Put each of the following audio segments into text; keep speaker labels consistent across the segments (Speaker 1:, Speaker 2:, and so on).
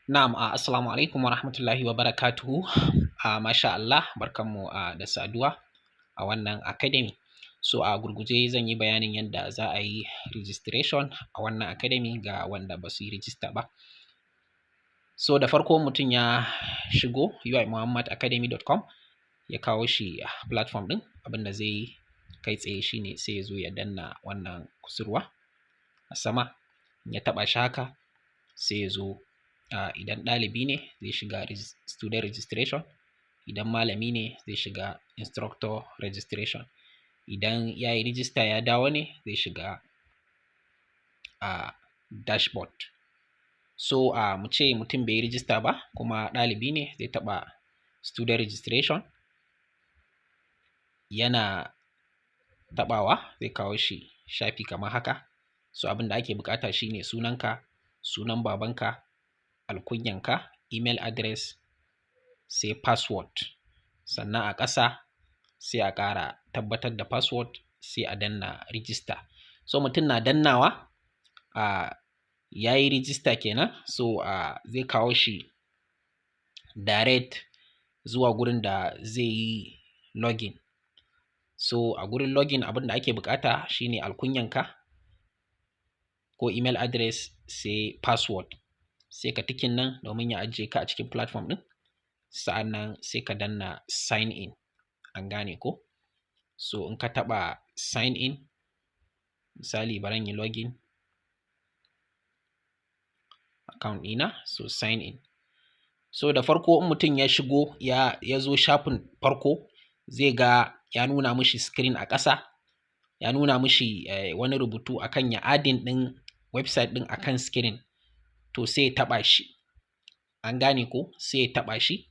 Speaker 1: Na'am, assalamu alaikum wa rahmatullahi wa barakatuhu. Masha Allah, barkanmu da saduwa a wannan academy. So a gurguje zan yi bayanin yadda za a yi registration a wannan academy ga wanda ba su yi register ba. So da farko mutum ya shigo uimuhammadacademy.com, ya kawo shi platform ɗin, abin da zai yi kai tsaye shine sai ya zo ya danna wannan kusurwa a sama. In ya taɓa shi haka, sai ya zo, idan ɗalibi ne zai shiga student registration, idan malami ne zai shiga instructor registration, idan ya yi register ya dawo ne zai shiga dashboard. So mu ce mutum bai yi register ba kuma ɗalibi ne, zai taɓa student registration. Yana taɓawa zai kawo shi shafi kamar haka. So abin da ake buƙata shine sunanka, sunan babanka, alkunyanka, email address, sai password. Sannan a ƙasa sai a ƙara tabbatar da password, sai a danna register. So mutum na dannawa, ya yi register kenan. So zai kawo shi direct zuwa gurin da zai yi login. So a gurin login, abin da ake buƙata shine alkunyanka ko email address, sai password. Sai ka ticking nan domin ya ajiye ka a cikin platform ɗin. Sa'annan sai ka danna sign in. An gane ko? So in ka taɓa sign in, misali bari in yi login account ɗina, so sign in. So da farko in mutum ya shigo, ya zo shafin farko, zai ga ya nuna mishi screen a ƙasa, ya nuna mishi wani rubutu akan ya adding ɗin website ɗin akan screen. To sai ya taɓa shi. An gane ko? Sai ya taɓa shi,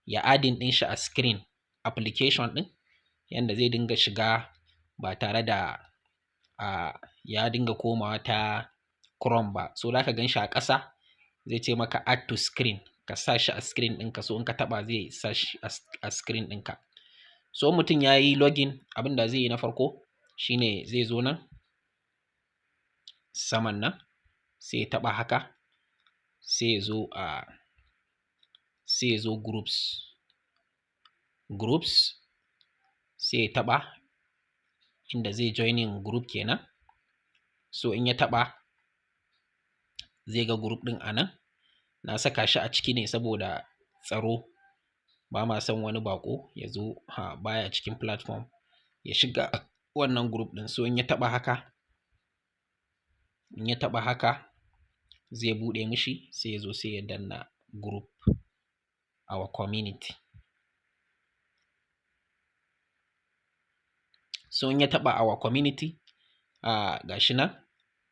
Speaker 1: ya adding ɗin shi a screen application ɗin, yanda zai dinga shiga ba tare da ya dinga komawa ta Chrome ba. So za ka gan shi a ƙasa zai ce maka "add to screen", ka sa shi a screen ɗinka. So in ka taɓa zai sa shi a screen ɗinka. So mutum ya yi login, abin da zai yi na farko shine zai zo nan saman nan, sai ya taɓa haka, sai ya zo groups, groups sai ya taɓa, inda zai joining group kenan. So in ya taɓa zai ga group ɗin a nan. Na saka shi a ciki ne saboda tsaro, ba ma son wani baƙo ya zo ha baya cikin platform ya shiga wannan group ɗin. So in ya taɓa haka, in ya taɓa haka zai buɗe mishi, sai ya zo sai ya danna group, our community. So in ya taɓa our community, gashi nan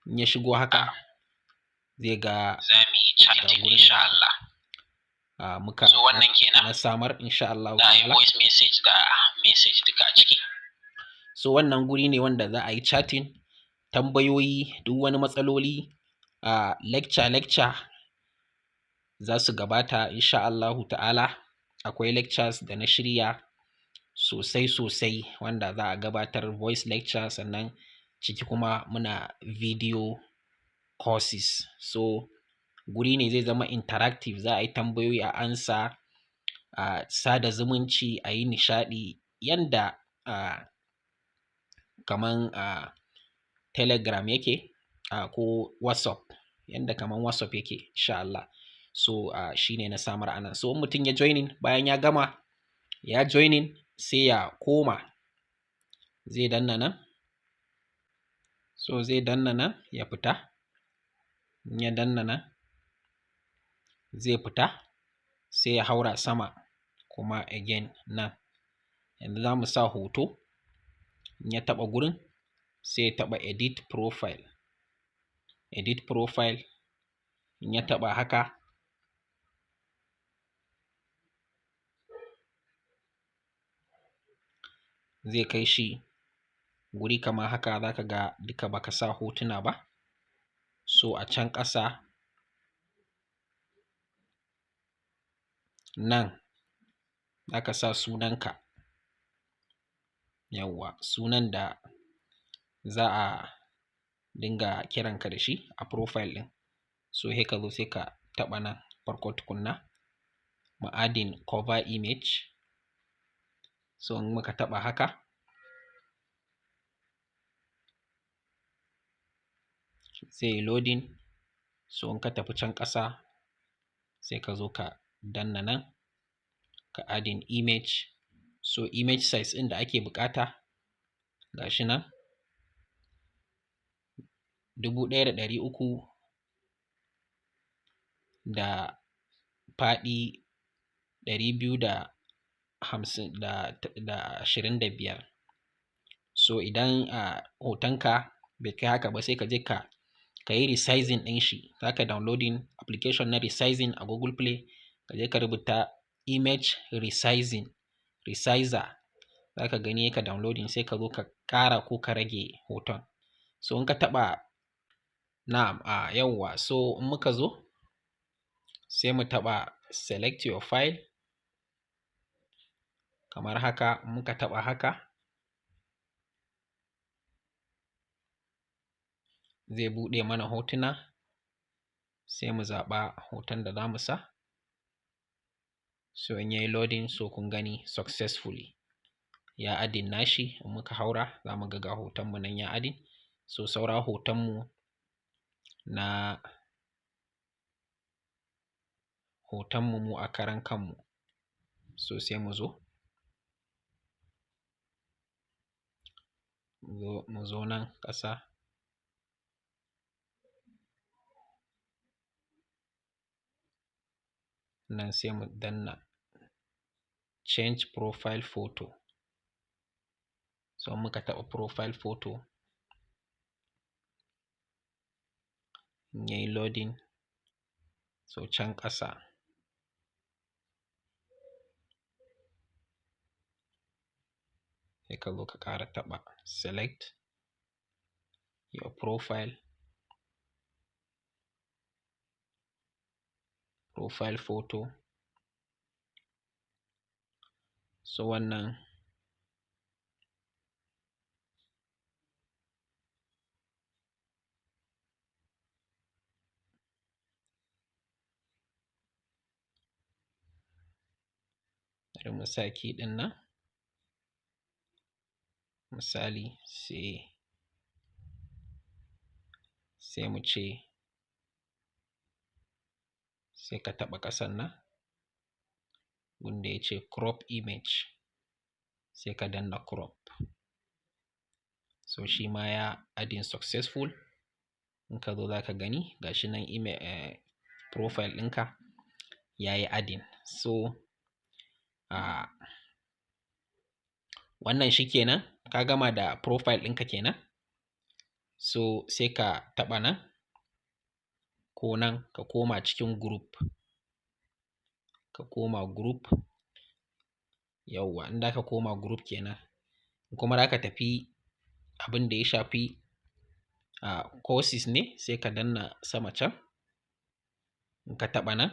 Speaker 1: in ya shigo haka zai ga
Speaker 2: za mu yi chatting insha Allah.
Speaker 1: Muka
Speaker 2: So wannan kenan.
Speaker 1: na samar insha Allah
Speaker 2: Za a yi
Speaker 1: ta'ala.
Speaker 2: voice message da message duka a ciki.
Speaker 1: So wannan guri ne wanda za a yi chatting, tambayoyi, duk wani matsaloli, lecture lecture za su gabata insha Allahu ta'ala. Akwai lectures da na shirya sosai sosai wanda za a gabatar, voice lecture, sannan ciki kuma muna video courses. So guri ne zai zama interactive, za a yi tambayoyi a ansa, a sada zumunci, a yi nishaɗi, yanda kaman Telegram yake, ko WhatsApp, yanda kaman WhatsApp yake insha Allah. So shine na samar a nan. So in mutum ya joining, bayan ya gama ya joining, sai ya koma, zai danna nan. So zai danna nan ya fita. In ya danna nan zai fita, sai ya haura sama kuma again nan. Yanzu za mu sa hoto. In ya taɓa gurin, sai ya taɓa edit profile. Edit profile in ya taɓa haka, zai kai shi guri kamar haka. Za ka ga duka baka sa hotuna ba. So a can ƙasa nan za ka sa sunanka, yawwa, sunan da za a dinga kiranka da shi a profile ɗin. So sai ka zo sai ka taɓa nan. Farko tukunna mu adding cover image. So in muka taɓa haka, zai yi loading. So in ka tafi can ƙasa, sai ka zo ka danna nan, ka adding image. So image size ɗin da ake buƙata gashi nan, 1300 da faɗi 250 da 25. So idan hotonka bai kai haka ba, sai ka je ka yi resizing ɗin shi. Za ka downloading application na resizing a Google Play, ka je ka rubuta image resizing, resizer, za ka gani, ka downloading, sai ka zo ka ƙara ko ka rage hoton. So in ka taɓa, na'am, a yawwa. So in muka zo, sai mu taɓa select your file kamar haka. Muka taɓa haka, zai buɗe mana hotuna, sai mu zaɓa hoton da za mu sa. So in yayi loading, so kun gani, successfully ya adding nashi. In muka haura, za mu ga hoton mu nan ya adding. So saura hoton mu na hoton mu mu a karan kanmu. So sai mu zo nan ƙasa, nan sai mu danna change profile photo. So muka taɓa profile photo, in yayi loading, so can ƙasa sai ka zo ka ƙara taɓa select your profile photo. So wannan bari mu sa key ɗin nan, misali, sai mu ce, sai ka taɓa ƙasan nan wanda ya ce crop image, sai ka danna crop. So shi ma ya adding successful. In ka zo, za ka gani gashi nan, image profile ɗinka ya yi adding. So wannan shi kenan, ka gama da profile ɗinka kenan. So sai ka taɓa nan ko nan, ka koma cikin group, ka koma group. Yawwa, in da ka koma group kenan. Kuma za ka tafi abin da ya shafi courses ne, sai ka danna sama can. In ka taɓa nan,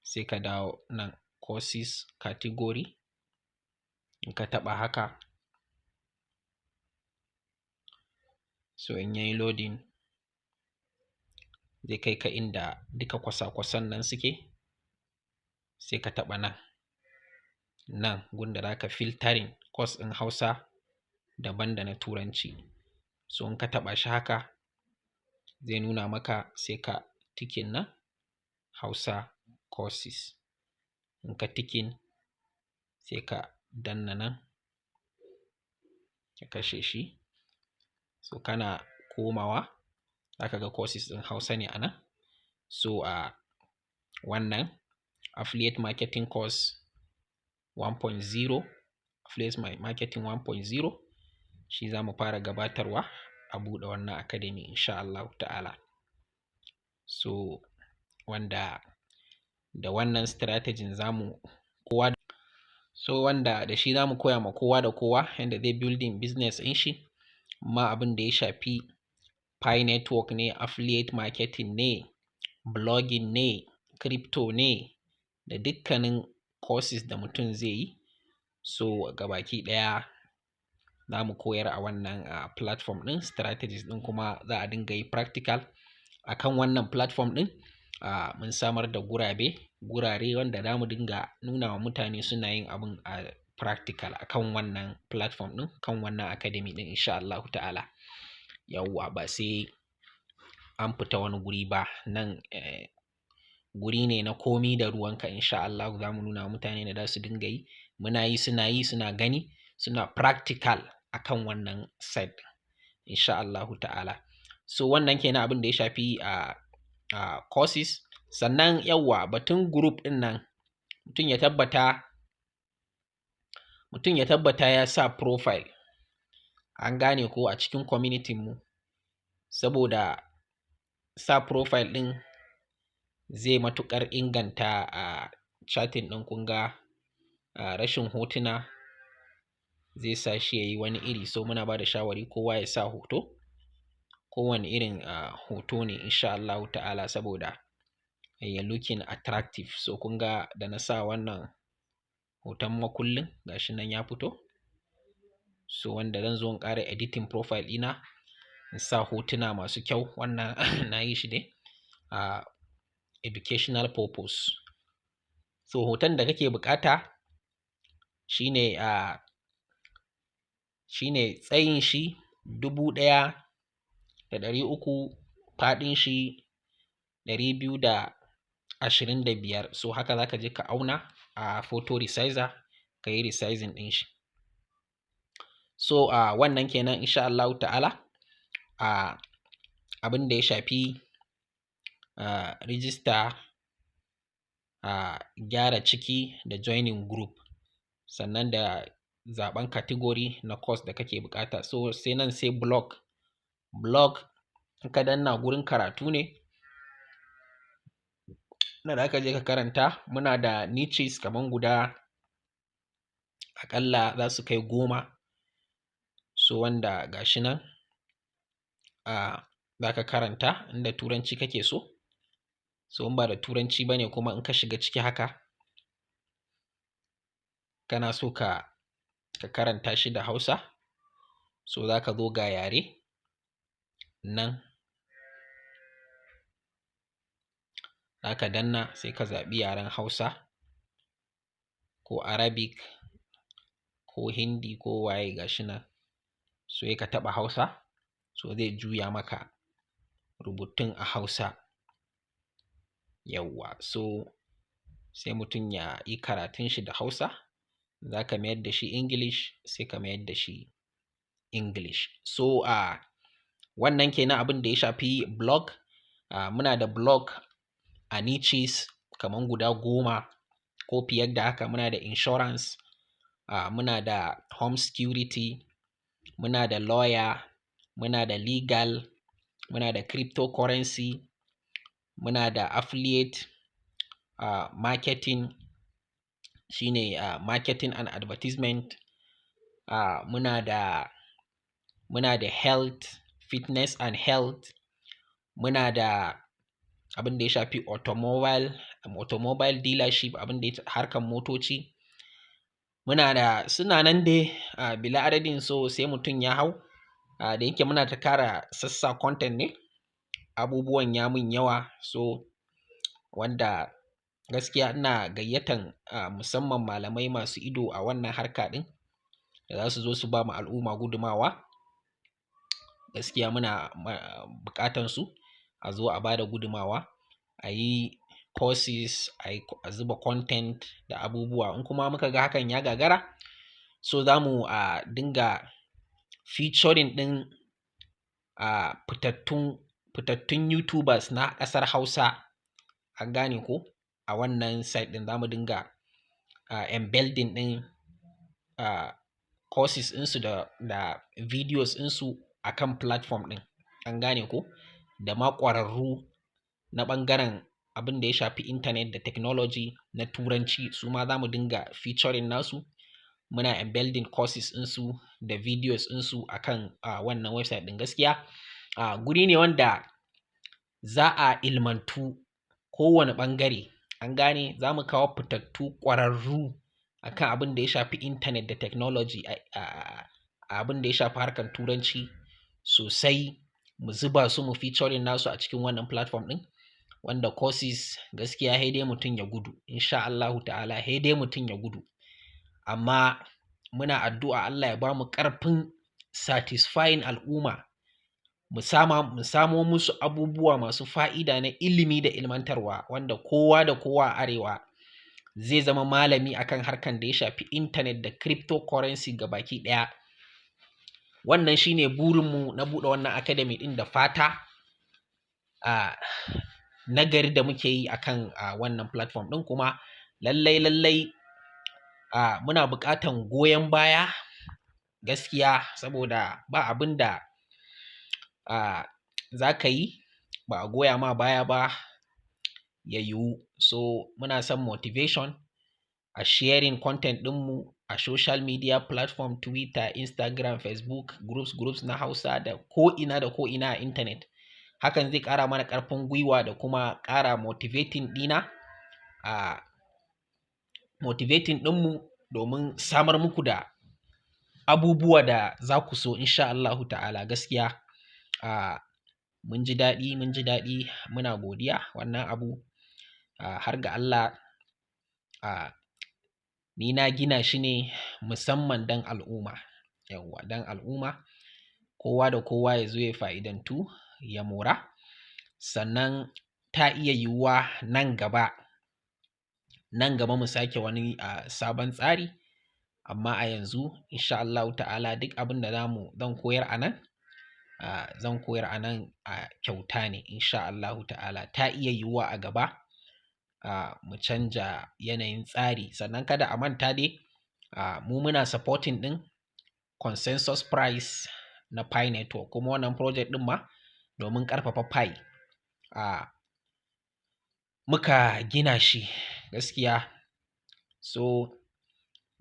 Speaker 1: sai ka dawo nan courses category. In ka taɓa haka, so in yayi loading, zai kai ka inda duka kwasa-kwasan nan suke. Sai ka taɓa nan, nan gunda za ka filtering course ɗin Hausa daban da na Turanci. So in ka taɓa shi haka, zai nuna maka, sai ka ticking nan Hausa courses. In ka ticking, sai ka danna nan, ka kashe shi. So kana komawa, za ka ga courses ɗin Hausa ne a nan. So a wannan affiliate marketing course 1.0, affiliate marketing 1.0, shi za mu fara gabatarwa a buɗe wannan academy insha Allahu ta'ala. So wanda da wannan strategy za mu kowa, so wanda da shi za mu koya ma kowa da kowa yanda zai building business ɗin shi, ma abin da ya shafi Pi Network ne, affiliate marketing ne, blogging ne, crypto ne, da dukkanin courses da mutum zai yi. So gabaki ɗaya za mu koyar a wannan platform ɗin. Strategies ɗin kuma za a dinga yi practical akan wannan platform ɗin. Mun samar da gurabe, gurare wanda za mu dinga nuna wa mutane suna yin abun a practical akan wannan platform ɗin, kan wannan academy ɗin, insha Allahu ta'ala. Yawwa, ba sai an fita wani guri ba. Nan guri ne na komi da ruwanka. Insha Allahu za mu nuna wa mutane da za su dinga yi, muna yi, suna yi, suna gani, suna practical akan wannan site, insha Allahu ta'ala. So wannan kenan abin da ya shafi a courses. Sannan yawwa, batun group ɗin nan, mutum ya tabbata ya sa profile, an gane ko, a cikin community mu, saboda sa profile ɗin zai matuƙar inganta a chatting ɗin. Kun ga rashin hotuna zai sa shi ya yi wani iri. So muna ba da shawari kowa ya sa hoto, kowane irin hoto ne, insha Allahu ta'ala, saboda ya looking attractive. So kun ga da na sa wannan hoton makullin, gashi nan ya fito. So wanda zan zo in ƙara editing profile ɗina, in sa hotuna masu kyau. Wannan na yi shi ne a educational purpose. So hoton da kake buƙata shine tsayin shi 1300, faɗin shi 225. So haka za ka je ka auna a photo resizer, ka yi resizing ɗin shi. So wannan kenan, insha Allahu ta'ala, abin da ya shafi register, gyara ciki da joining group, sannan da zaɓen category na course da kake buƙata. So sai nan, sai blog. Blog, in ka danna, gurin karatu ne na da aka je ka karanta. Muna da niches kaman guda aƙalla za su kai 10. So wanda gashi nan za ka karanta inda Turanci kake so. So in ba da Turanci ba ne kuma, in ka shiga ciki haka, kana so ka karanta shi da Hausa, so za ka zo ga yare nan, za ka danna, sai ka zaɓi yaren Hausa ko Arabic ko Hindi ko waye, gashi nan. So sai ka taɓa Hausa, so zai juya maka rubutun a Hausa. Yawwa, so sai mutum ya yi karatun shi da Hausa. Za ka mayar da shi English, sai ka mayar da shi English. So wannan kenan abin da ya shafi blog. Muna da blog a niches kaman guda 10 ko fiye da haka. Muna da insurance, muna da home security, muna da lawyer, muna da legal, muna da cryptocurrency, muna da affiliate marketing, shine marketing and advertisement, muna da health, fitness and health, muna da abin da ya shafi automobile dealership, abin da ya harkar motoci. Muna da, suna nan dai bila adadin. So sai mutum ya hau. Da yake muna ta kara sassa content ne, abubuwan ya mun yawa. So wanda gaskiya ina gayyatan musamman malamai masu ido a wannan harka ɗin da za su zo su ba mu al'umma gudumawa. Gaskiya muna buƙatan su a zo a ba da gudumawa, a yi courses, a zuba content da abubuwa. In kuma muka ga hakan ya gagara, so za mu dinga featuring ɗin fitattun YouTubers na ƙasar Hausa, an gane ko, a wannan site ɗin za mu dinga embedding ɗin courses ɗinsu da videos ɗinsu a kan platform ɗin, an gane ko, da ma ƙwararru na ɓangaren abin da ya shafi internet da technology na Turanci. Su ma za mu dinga featuring nasu, muna embedding courses ɗinsu da videos ɗinsu a kan wannan website ɗin. Gaskiya guri ne wanda za a ilmantu kowane ɓangare, an gane. Za mu kawo fitattu ƙwararru akan abin da ya shafi internet da technology, a abin da ya shafi harkar Turanci sosai, mu zuba su, mu featuring nasu a cikin wannan platform ɗin, wanda za su ba da gudumawa. Wanda courses gaskiya sai dai mutum ya gudu, insha Allahu ta'ala sai dai mutum ya gudu. Amma muna addu'a Allah ya bamu ƙarfin satisfying al'umma, mu samo musu abubuwa masu fa'ida na ilimi da ilmantarwa, wanda kowa da kowa a arewa zai zama malami akan harkan da ya shafi intanet da cryptocurrency gabaki ɗaya. Wannan shine burinmu na buɗe wannan academy ɗin, da fata nagari da muke yi akan wannan platform ɗin. Kuma lallai lallai muna buƙatan goyon baya gaskiya, saboda ba abin da za ka yi ba a goya ma baya ba ya yiwu. So muna son motivation, a sharing content ɗinmu a social media platform, Twitter, Instagram, Facebook, groups groups na Hausa da ko'ina da ko'ina a internet. Hakan zai ƙara mana ƙarfin gwiwa da kuma ƙara motivating ɗina, a motivating ɗinmu domin samar muku da abubuwa da za ku so, insha Allahu ta'ala. Gaskiya mun ji daɗi, mun ji daɗi, muna godiya. Wannan abu, har ga Allah, ni na gina shi ne musamman don al'umma, yawwa, don al'umma, kowa da kowa ya zo ya fa'idantu, ya mora. Sannan ta iya yiwuwa nan gaba mu sake wani sabon tsari, amma a yanzu insha Allahu ta'ala duk abin da zan koyar a nan, zan koyar a nan a kyauta ne, insha Allahu ta'ala. Ta iya yiwuwa a gaba mu canja yanayin tsari. Sannan kada a manta dai, mu muna supporting ɗin consensus price na Pi Network, kuma wannan project ɗin ma domin ƙarfafa Pi muka gina shi gaskiya. So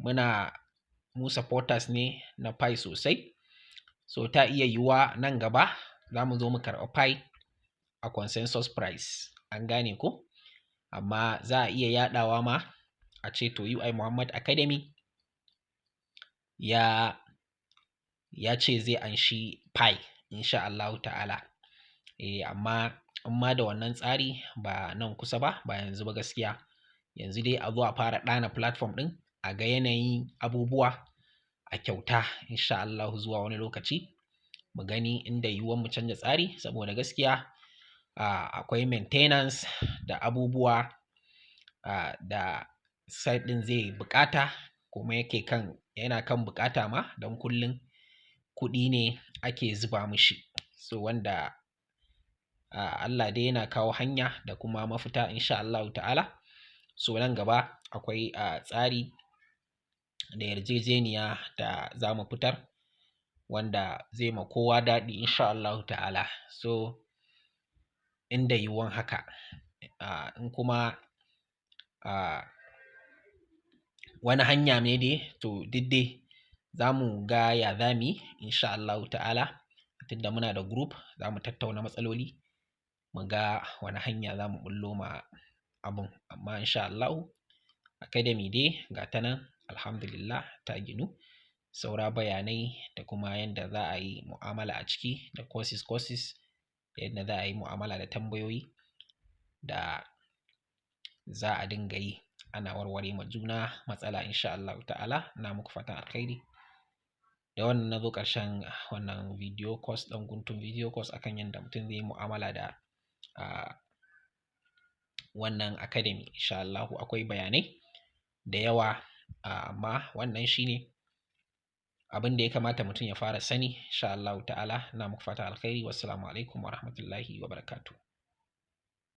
Speaker 1: muna, mu supporters ne na Pi sosai. So ta iya yiwuwa nan gaba za mu zo mu karɓi Pi a consensus price, an gane ko? Amma za a iya yaɗawa ma a ce to UI Muhammad Academy ya ce zai anshi Pi, insha Allahu ta'ala. Eh, amma in ma da wannan tsari, ba nan kusa ba, ba yanzu ba gaskiya. Yanzu dai a zo a fara ɗana platform ɗin, a ga yanayin abubuwa a kyauta, insha Allahu zuwa wani lokaci mu gani inda yiwuwar mu canja tsari, saboda gaskiya akwai maintenance da abubuwa da site ɗin zai buƙata, kuma yake kan yana kan buƙata ma, don kullum kuɗi ne ake zuba mishi. So wanda Allah dai yana kawo hanya da kuma mafita, insha Allahu ta'ala. So nan gaba akwai tsari da yarjejeniya da za mu fitar wanda zai ma kowa daɗi, insha Allahu ta'ala. So inda yiwuwan haka, in kuma wani hanya ne dai, to duk dai za mu ga ya za mu yi, insha Allahu ta'ala. Tunda muna da group, za mu tattauna matsaloli, mu ga wani hanya za mu ɓullo ma abun. Amma insha Allahu academy dai ga ta nan, alhamdulillah, ta ginu. Saura bayanai da kuma yanda za a yi mu'amala a ciki, da courses courses, da yadda za a yi mu'amala, da tambayoyi da za a dinga yi ana warware ma juna matsala, insha Allahu ta'ala. Ina muku fatan alkhairi. Da wannan na zo ƙarshen wannan video course, ɗan guntun video course akan yadda mutum zai yi mu'amala da wannan academy. Insha Allahu akwai bayanai da yawa, amma wannan shine abin da ya kamata mutum ya fara sani, insha Allahu ta'ala. Ina muku fatan alkhairi. Wassalamu alaikum warahmatullahi wabarakatuh.